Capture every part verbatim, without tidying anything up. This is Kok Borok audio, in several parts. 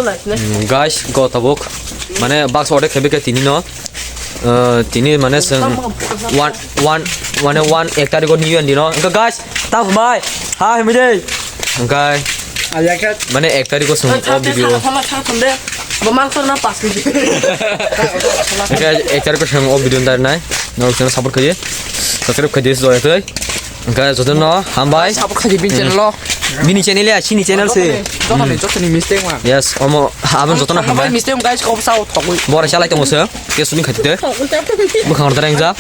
Hmm, guys, go tabuk. Mane, box order khabe ke tini no. Eh, tini mane seng one, one, mane one ek tarikh ni yan dino. Engka guys, thanks bye. Hi, Mujay. Engka mane ek tarikh ko seng o video. Engka ek tarikh ko seng o video ndar nai. Norok channel support khaye. Subscribe khaye, so ya. Engka jotono hambai. Support khaye bin channel lo. Bini channel ya, sini channel se. Jotoni, jotoni mistake ma. Yes, omo, abang jotono hambai. Mistake guys, kok sao thogwi. Bora chalai tongo se. Ke suni khaite. Bukhang rda rengja.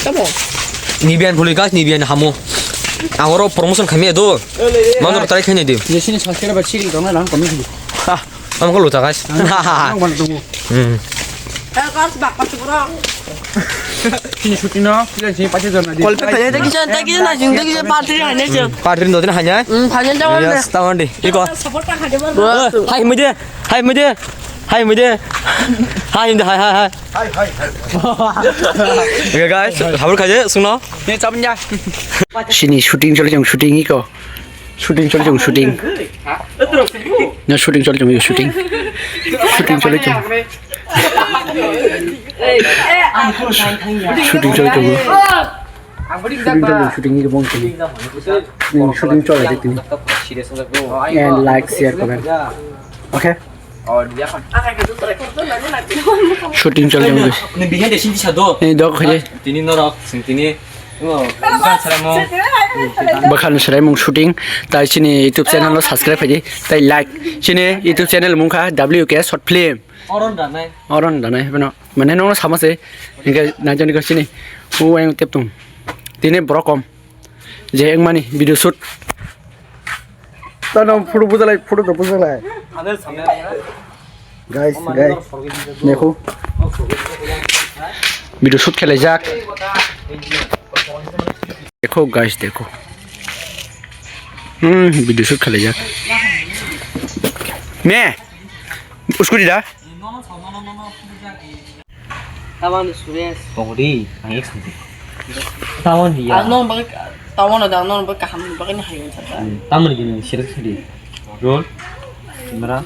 Tamo. Nibian phuli guys, nibian hamu. Angoro promotion khamia do. Manor try khaini di. Jesini subscriber chiri dona lang kami di. Ha, amko luta guys. Ang mana tunggu. Hmm. Sini shooting no, sini sini pace jona di. Kolpe phai ta kisa, ta kisa na jing, ta kisa party hai ne jing. Party no din hanya. Hmm, phai jang. Yes, tawon di. Iko. Hai mide, hai mide, hai mide. Hai mide, hai hai hai. Hai hai hai. Okay guys, habur khaje sungno. Ne chabnya. Sini shooting chole jong shooting iko. Shooting chole jong shooting. Na shooting chole jong shooting. Shooting chole jong. Shooting chole jong. Shooting chole jong shooting ni bong sini. Ni shooting chole jong tini. And like share comment. Okay. Shooting chole jong. Ni bihe de sini sado. Ni dok khaje. Tini norok sing tini. Bwkhani swraimung shooting, tai chini YouTube channel no subscribe khaidi, tai like. Chini YouTube channel mungkha W K Short Film. Oron danai. Oron danai, bano. Mane nongno sama se, hingke naijani ko chini. U ayang tep tung. Tini borok kom. Je engmani video shoot. Tano photo bujalai, photo to bujalai. Guys, guys, dekho. Video shoot khelaijak. Dekho, guys, dekho. Hmm, video shoot khelaijak. Me, usko di da. Tamani Suresh. Tongdi, ang ek santi. Tamani ya. Ang nong bagwi, tamani da, ang nong bagwi kaham bagwi ni hayo sa ta. Hmm, tamani gini serious sidi. Roll. Camera.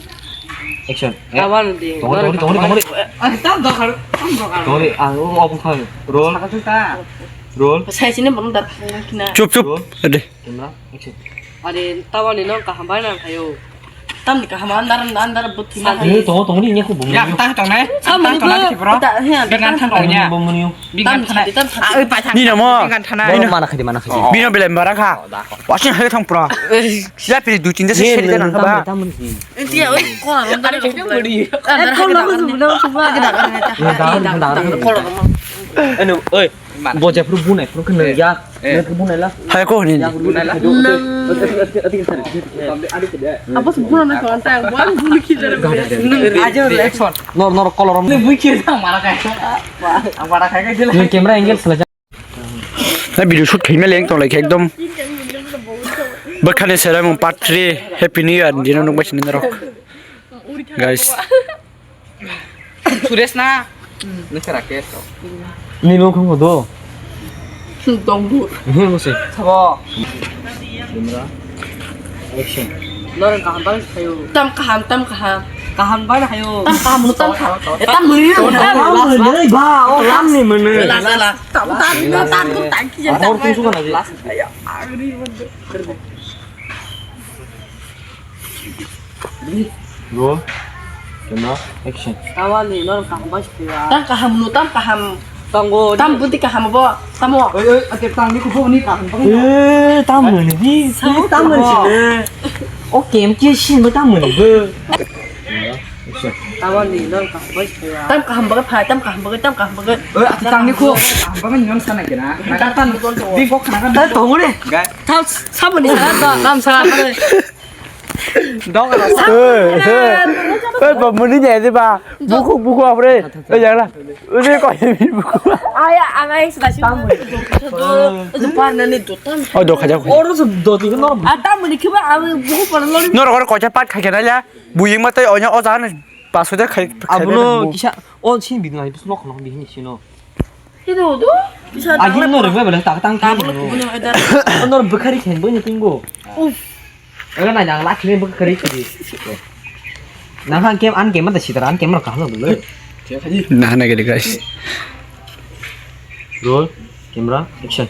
Action. Eh. Tamani di. Tongdi, tongdi, tongdi, tongdi. Ah, tam dokhar, tam dokhar. Tongdi, ang o open khan. Roll. Saka tu ta. Roll. Sai sini bang dar kina. Chup, chup. Roll. Ade. Camera, action. Are, tamani no kaham bai nang khayo. Tamni kaham andar, andar buthi ma. Eh, tongo, tongo, ni nyaku bumni. Ya, tang tong nai. Samani tang tong nai, bro. Bingan tang tong ya. Bumni. Bingan tang. Tam tam. Ah, oi, pa tang. Ni namo. Bingan tang nai. Mana khadi, mana khadi. Bino belai bara kha. Wasin hai thong pro. Ya pili dui tin jase seri nang ba. Tamni. Enti ya, oi, ko. Are, khe budi. Andar hai. Anu, oi. Bo jephru bunai phru khna ya. Eh. Jephru bunai la. Hai ko ni. Jephru bunai la. Apa se bunai ko anta bo ang bulu ki jare. Ajo le. Nor nor kolorom. Ni bui ki jang mara kai. Ang mara kai kai jela. Ni camera angle sala. Na video shoot khaima leng tong lai khe ekdom. Bwkhani serai mung part three Happy New Year dino nuk bai sini rok. Guys. Suresh na. Nokha Rakesh. Ni nung khong do. Tong bu. Ni mo se. Sabo. Camera. Action. Norok kaham bai khayo. Tam kaham, tam kaham. Kaham bai khayo. Tam kaham, tam kaham. Eh, tam mui. Tam mui. Ba, o tam ni mene. La, la, la. Tam, tam, tam, tam, tam, tam, tam. Ayo, agri. Roll. Camera. Action. Tawani, norok kaham bai sukha. Tam kaham no, tam kaham. Tongo. Tam buti kaham bo, tamo. Oi, oi, ate tangni kubo ni kaham. Eh, tam ni di. Tam ni sini. O kem ke sini tam ni bo. Camera. Action. Tawani, norok kaham bai sukha. Tam kaham bo phai, tam kaham bo, tam kaham bo. Oi, ate tangni kubo. Kaham bo ni non sana kena. Nakatan. Di kok nakatan. Tam tongo re. Guys. Tam saboni sa, tam sa. Dog aro. Oi, ba muni ne de ba. Buku, buku apre. Oi, jang na. Oi, ko ni buku. Aya, ang ai sida si. Oi, parna ni dotan. Oh, do khaja. Oro so do ti no. Ata muni khiba ang buku parna lori. Nor oro kocha pat khaja na ya. Buying ma tai onya o jan. Paso de khai. Abuno kisa on sin bidna. Nok nok bihini sino. Hidu du. Bisa. Agi no rengba bela tak tang tang. Tabuk no kubuni ada. Nor bukhari khen bo ni tingo. Uf. Aga na yang lak ni bukhari kadi. Nang ang kem, ang kem mata sitara, ang kem rok kaham dulu. Nah, nah, gede, guys. Roll, camera, action.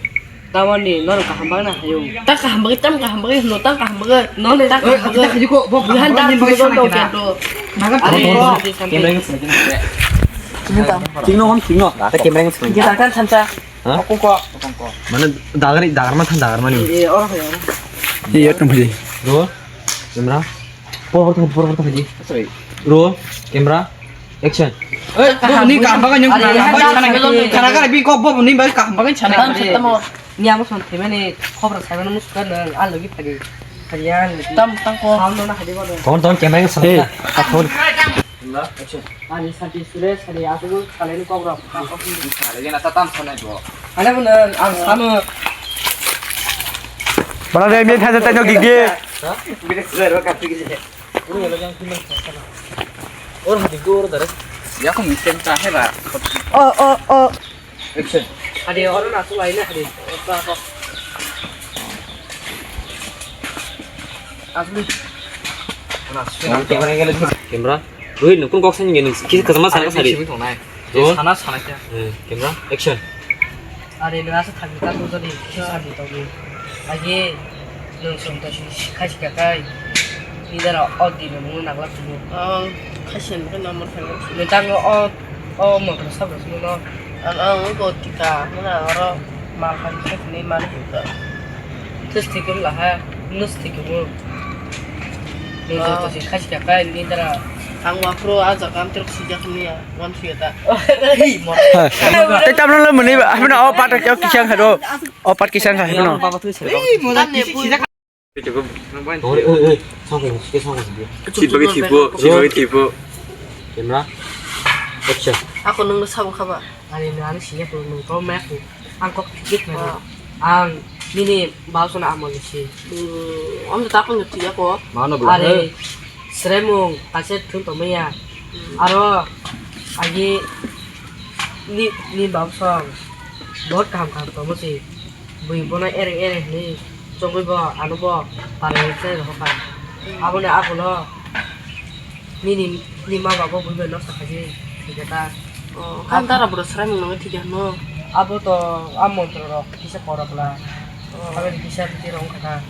Tamoni, norok kaham bagna hayo. Ta kaham bagwi, tam kaham bagwi, no tam kaham bagwi, no tam kaham bagwi. Buhan tam bagwi, no tam kaham bagwi. Are, camera yang sana. Tingno, om, tingno. Ta camera yang sana. Kita akan sansa. Hah? Mana dagar, dagar mah, dagar mah ni. Iya, orang ya. Iya, tunggu. Roll, camera. Por, por, por, por, por. Sorry. Roll, camera, action. Eh, bo ni kaham bagwi nung khana bagwi chana. Khana kare bi kok bo ni bagwi kaham bagwi chana. Ni amo son themani khobor saimano muskar nang a logi phadi. Phadi ang. Tam, tam ko. Ham no na hadi bo. Ton, ton, camera nge sana. Action. Ani santi sure sari aku kalaini kok rok. Lagi na tatam sana bo. Ana bo ang sanu. Mana dia main hajar tanya gigi. Or hadi go or dare. Ya ko mistake ta hai ba. Oh, oh, oh. Action. Hadi or na tu lai na hadi. Asli. Camera. Rohit, nung kun kok sani nung kisa kasama sana sari. Sana sana kya? Eh, camera, action. Are nung asa thangni ta tu jodi kisa sani tongni. Agi nung sum ta si khai si kai. Ni dara odi nung nagla tu. Oh, khai si nung number thang. Nung tang o o motor sab rok no. Ang ang go tika mana oro mal khai khai ni mal hinta. Tus tikum laha, nus tikum. Nung joto si khai si kai ni dara. Ang wa pro a jaga am teruk sijak niya, wan fiya ta. Hei, mor. Te tamno lo muni, hamna o pat kyo kisang khado. O pat kisang kha hamna. Baba tu se. Oi, oi, oi, song ko, song ko. Sibagi tipo, sibagi tipo. Camera. Action. Ako nung sabo khaba. Ani nung ani siya ko nung to mek. Ang kok kik na. Ang nini bau sona amo ni si. Om ta ko nung tiya ko. Mano bela. Are sremung kaset thun to maya. Aro agi ni ni bau song. Bot kaham kaham to mo si. Bui bono ereng ereng hinwi chongwi bo ano bo pareng se rohor kha. Aboni agulo nini nini ma babo bui bai nosto khaidi thwikhe ta. Oh, kan dara bwrwi swraimung nangwi thwikhe hwnwi. Abo to a montro rok kisa korokla. Oh. Aboni kisa bwtwi rok wngkha ta.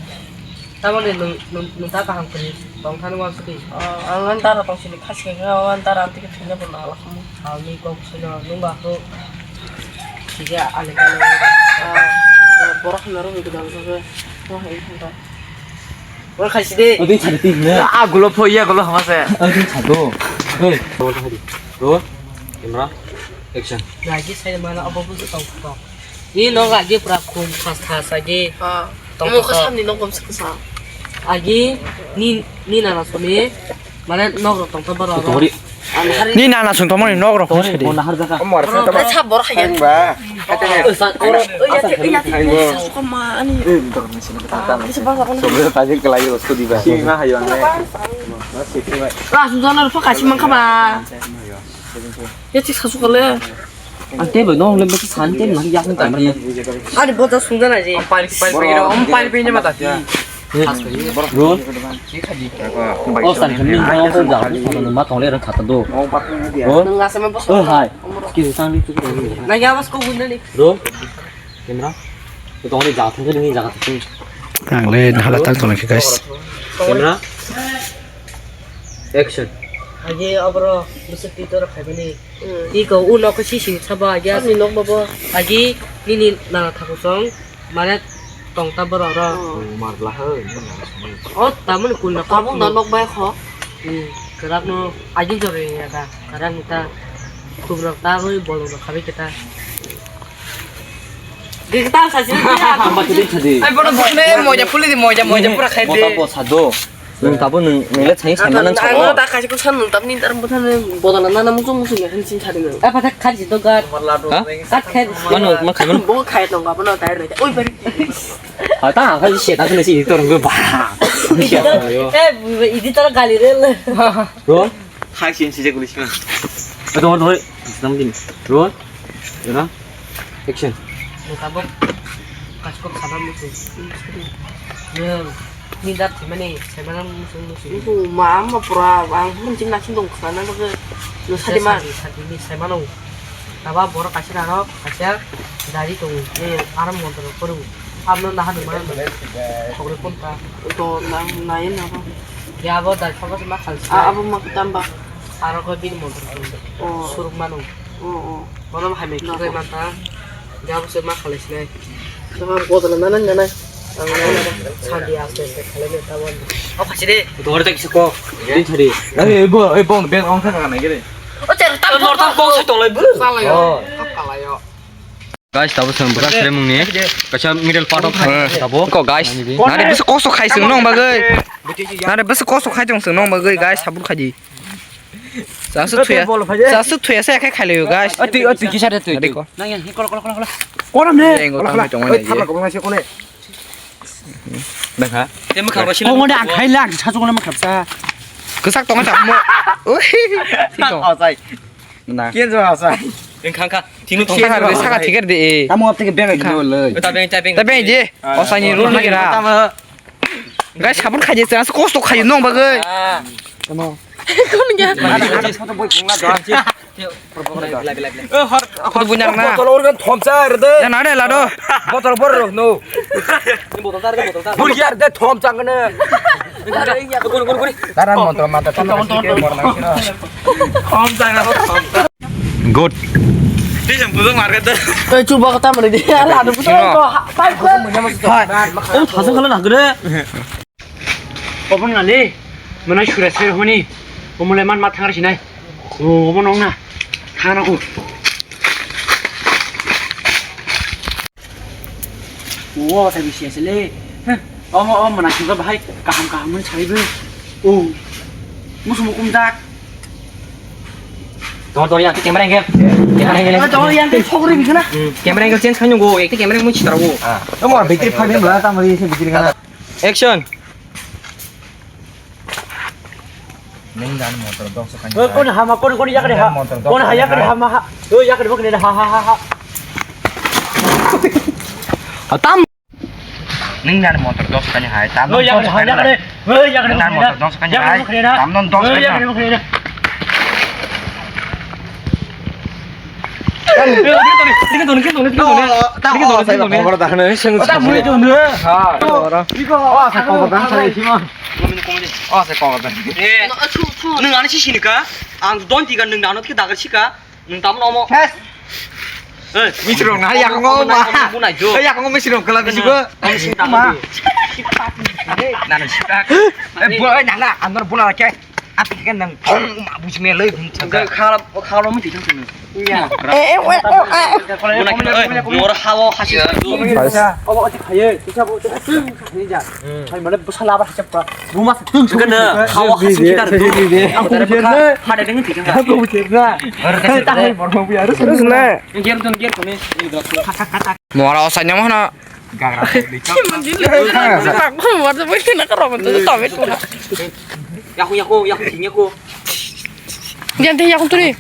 Tamoni nwng nwng nwng ta kaham kwrwi tong thani uansukgwi. Oh, ang ani dara tong sini khasi khe ang ani dara amtwi khe thwina bo nangla khamu. Salni kok sino nung ba kho. Sige ale kale. Ah, borok hwnna rok hwnkhe dal jagwi. Mo hai hwnta. Oro khai sidi. Odin chari tin ne. Ah, gulo pho iya gulo hama se. Odin chado. Hey, ro. Camera. Action. Lagi saya mana apa pun tahu kok. Ni no lagi pura khum khas khas lagi. Ah. Tong mo tong. Kha samni nok gom saksa. Agi ni ni nana soni. Mane nok rok tong ta bara. Tori. Ni nana sung tongmani nok rok. Tori. Sadi. Mo nahar jaka. Omor sa ta. Sa bor kha. Ba. Asa oro. Oi ya te ya te. Sa suka ma ani. Eh, dor ni sini ta ta. Bisa bahasa kono. Sobre ta jik kelai ro sudi ba. Sini ma hayo ne. Mas sini ma. Lah sudah na pha kasi mang kha ba. Ya tik sa suka le. Ang tei bai nong lem baki san tei nang yak tang bar. Ani boda sungda na je. Om pali pali pegi ro, om pali pegi mata ti. Bro. O san kami nang ko ja ko sa ma tong le rang khata do. Bro. Nang asa ma bos. Oh hai. Ki sang ni tu. Na ya bos ko gunda ni. Bro. Camera. Tu tong ni ja thang ni ja thang. Ang le hala tang tong ki guys. Camera. Action. Agi abro bwswk twi toro khaimani. Hmm. Tiko u nok si si sabo agi. Ani nok babo. Agi nini nana thakusong mane tongta borok ro. Oh. Mar bla hai. O tamoni kunna tabuk no nok bai kho. Hmm. Kwrak no agi jore ya da. Kwrak no ta. Khub rok ta goi bol rok khabai kita. Kita sa sini. Ang ba tadi tadi. Ai bono bokne moja puli di moja moja pura khai de. Bota bosa do. Nung tabo nung nung le chai sai manang sa. Ang ta kasi ko san nung tam ni tar bota ne. Bota na na musu musu ya kan sin chari nung. Apa tak khai si to gat. Ha? Gat khai. Mano ma khai mano. Bo khai to ga bono tai re. Oi bari. Ha ta khai si ta kan si to rung ba. Eh, idi to gali re. Bro. Khai sin si je gulis na. Ato ato. Nam din. Bro. Ira. Action. Nung tabo kasi ko khaba musu. Nung. Ni dat thimani saimano musung musung. Musung ma amma pura ang hum jim nasin dong khana bagwi. Sadi ma. Sadi, sadi ni saimano. Taba borok kaisa narok, kaisa dari tongo. Eh, aram motor koru. Abno naha ni mana. Khogre pon ka. To nang nayen na ba. Ya bo dai khogre ma khal. Ah, abo ma tamba. Aro ko bin motor koru. Oh. Suruk mano. Oh, oh. Bono hai me khiklai manta. Ya bo se ma khalai sinai. Sama bodol na nang nang. Ang na na. Sandi aste aste khalai me tawan. O khasi de. Dore ta kisa ko. Din thari. Ei bo, ei bong beng ong thang nai gere. O cher tam lor tam bong sai tolai bu. Salai. Oh. Kap kalai yo. Guys, tabo song bwkha sremung ni. Kaisa middle part of thang tabo. Ko guys. Nare bwswk kosto khai song nong bagwi. Nare bwswk kosto khai tong song nong bagwi guys, sabur khaji. Sa su thuya. Sa su thuya sa khai khailo guys. Ati ati kisa de tu. Ati ko. Nang yang kol kol kol kol. Kono ne. Yang ko tang tong. Oi thapa ko nang se kone. Nang ha. Te mukha ba sila. Ko ngone ang khai lang sa jong na mukha sa. Kwsak tong ta mo. Oi. Thik tong. Oh sai. Na. Kian jo ha sai. Eng khang kha. Thinu tong. Saka de saka thik de. Tamo apte ke beng khai. Ta beng ta beng. Ta beng je. Osani rul na kira. Guys, sabun khaje chang kosto khaje nong bagwi. Kono. Kono bunyang na. Botol organ thomsa rede. Ya na de lado. Botol bor no. Botol tar botol tar. Bul yar de thomsa ngene. Taran montro mata thomsa ngene. Good. Tei jang bujang market da. Ei chuba kata mari di. Ala adu bujang ko. Hai. Oh thasa khala nagre. Obon ngale. Mana sura sura honi. Omole man ma thangar sinai. Oh obon ong na. Thana ko. Wo ta bisi asle. Omo omo na chuba bahai kaham kaham mun chaibe. Oh. Musu mukum dak. Tong tong yang camera angle. Camera angle. Tong yang ke chokri bikana. Camera angle change khanyo go. Ekte camera mo chitara go. Ah. Omo battery phabi bla ta mari se battery kana. Action. Neng dan motor dok sakani. Kon hama kon kon yakre ha. Kon ha yakre hama ha. Oi yakre bokne ha ha ha ha. Tam. Neng dan motor dok sakani hai. Tam. Oi yakre ha yakre. Oi yakre. Neng dan motor dok sakani hai. Tam non dok sakani. Nwng ani si sini ka? Ang don tiga nwng nano ke dagar sika. Nwng tamno omo. Misrong na yakongo ma. Yakongo misrong kala bisigo. Ma. Nana sika. Eh boy nana andor bola ke. Ati ke nang thong ma buji me lei gun chang. Khala khala mi thang thang. Ya. Eh eh eh eh. Buna ki eh mor hawo hasi. Obo ati khaye. Kisa bo khaye ja. Hai mane bwsa laba hachap ka. Buma tung sung. Kana hawo hasi kita. Aku je hade ding thik. Aku je na. Hai ta hai bor ma bu yaru. Terus na. Game tun game tun. Mora osanya mana? Gagra. Yaku yaku yaku yaku. Yan te yaku turi.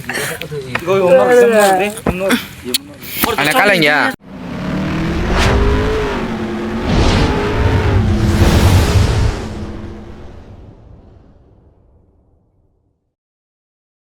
Ana kaleng ya.